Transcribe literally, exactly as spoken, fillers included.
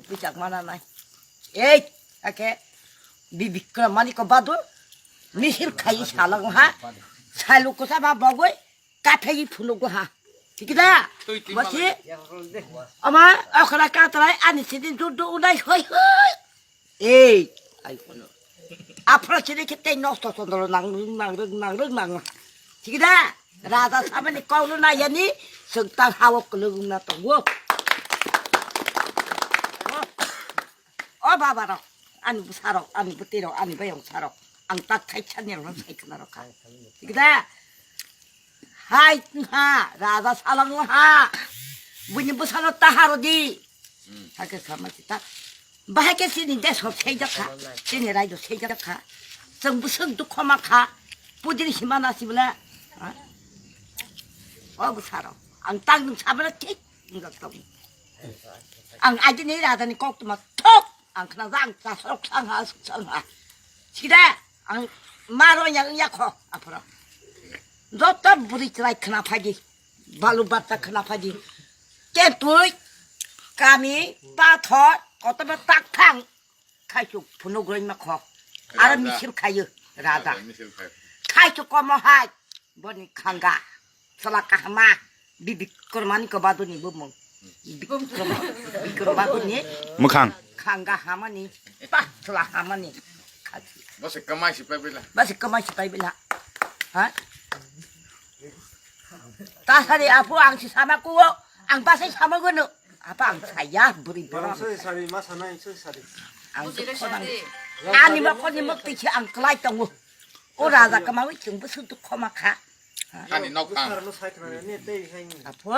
Puchak mana nai. Ei, ake, bibik kra mani ko badu. Misil khai salang ha. Salu ko sama bogoi. Kathai phunuk ha. Thik da? Tui, tui, Basi. Malai. Ama, okra katrai, ani sini dudu unai hoi hoi. Ei, ai kono. Aphra sini kete nosto sondro nang, nang, nang, nang, nang. Thik da? Raja samani kaulu na yani, sengtar hawo kulung na tongo. O baba rok, ani bwsa rok, ani bwtwi rok, ani bayong sa rok, ang tak thai chani rok sai khna rok kha. Thik da? Hai ha, raja salang ha. Buini bwsa rok ta haro di. Hakhe sama kita. Bahai ke sini desh hor sei jakha, sini raido sei jakha. Chwng bwswk dukho ma kha. Pudin hima na sibla. Ha? O bwsa rok, ang tak nwng sabra thik. Ang aji ni raja ni kok tuma thok. Ang khna jang ta sok sang ha, sok sang ha. Sida ang maro yang ya kho, aphra. Joto buri chwrai khna phaidi. Balu batta khna phaidi. Kentui, kami, pathor, kotoba tak thang. Khaisuk phunuk roi ma kho. Aro Raja. Misil khayo, raja. Raja, misil khayo. Khaisuk komo hai. Boni khanga. Sala kahama. Bibik kormani ko baduni bumung. Bibik korma. Bibik korma baduni. Mukhang. Khanga hamani. Pa sala hamani. Basi kamai si pabila. Basi kamai si pabila. Ha? Tasari apu ang si sama kuo. Ang basai sama gono. Apa ang saya buri borok. Sari, sari, ma sana, sari, sari. Ang Bujire khonang. Sari. Ani ma khoni mok tisi ang kelai tongo. O raja kamawi chwng bwswk dukho ma kha. Ani nok ang. Bwsarno sai khna ne tei hai ni. Apo.